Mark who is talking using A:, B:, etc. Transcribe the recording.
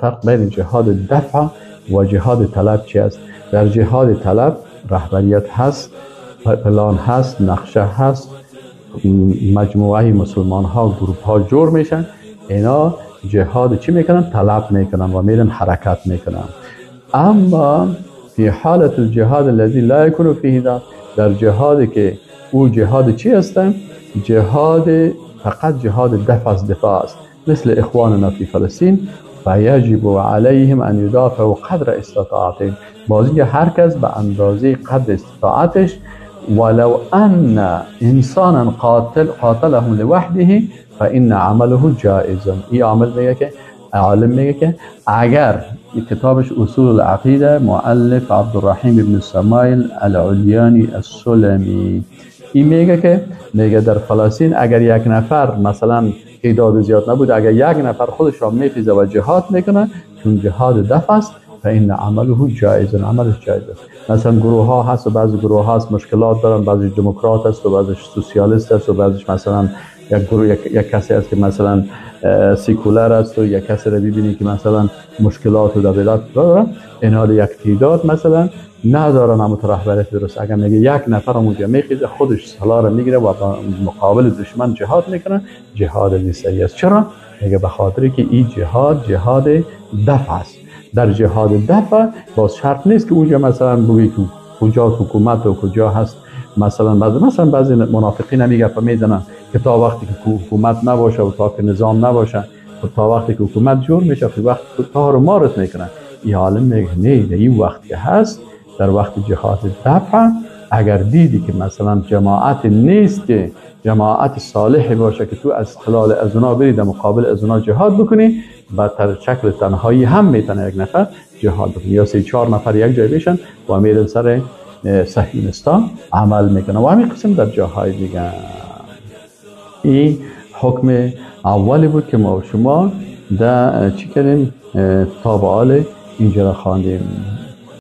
A: فرق بین جهاد دفع و جهاد طلب چی است. در جهاد طلب رهبریت هست، پلان هست، نقشه هست، مجموعه مسلمان ها، گروپ ها جور میشن، اینا جهاد چی میکنن؟ طلب میکنن و میرن حرکت میکنن. اما فی حالت الجهاد الذی لا یکون فیه دفع، در جهادی که او جهاد چی هستن؟ جهاد فقط جهاد دفع از دفاع است، مثل اخواننا فی فلسطین، فیجب علیهم ان یدافعوا قدر استطاعتهم. بازی هر کس به اندازه قدر استطاعتش، ولو ان انسانا قاتلهم لوحده فان عمله جائز. این عامل میگه که، عالم میگه که اگر کتابش اصول العقیده مؤلف عبدالرحیم ابن سمایل العلیانی السلمی، این میگه که میگه در فلسطین اگر یک نفر مثلا تعداد زیاد نبود، اگر یک نفر خودش را میخیزه و جهاد میکنه، چون جهاد دفع است، فإن عمله جایز، عملش جایز است. مثلا گروه ها هست و بعضی گروه ها هست مشکلات دارن، بعضی دموکرات است و بعضی سوسیالیست است و بعضیش مثلا یک گروه یک کسی است که مثلا سیکولر است و یک کسی را ببینی که مثلا مشکلات و دبلات دارن، اینها یک تعداد مثلا ندارن اما رهبریت درست. اگر میگه یک نفر اونجا میخیزه خودش سلاح را میگیره و مقابل دشمن جهاد میکنه، جهاد صحیح است. چرا؟ میگه به خاطر که این جهاد جهاد دفع است. در جهاد دفع باز شرط نیست که اونجا مثلا بگی که کجا حکومت و کجا هست. مثلا بعضی منافقین هم میگه میزنن که تا وقتی که حکومت نباشه و تا که نظام نباشه و تا وقتی که حکومت جور میشه وقت تا رو مارت میکنن. این عالم میگه نه، این وقت که هست در وقت جهاد دفع اگر دیدی که مثلا جماعت نیست که جماعت صالح باشه که تو از خلال از اونا بری در مقابل از اونا جهاد بکنی، با شکل تنهایی هم میتونه یک نفر جهاد بکنه یا 3-4 نفر یک جای بشن و میرن سر صهیونیستان عمل میکنن و همین قسم در جاهای دیگه. این حکم اولی بود که ما و شما در چی کردیم تا به حال اینجا را خواندیم.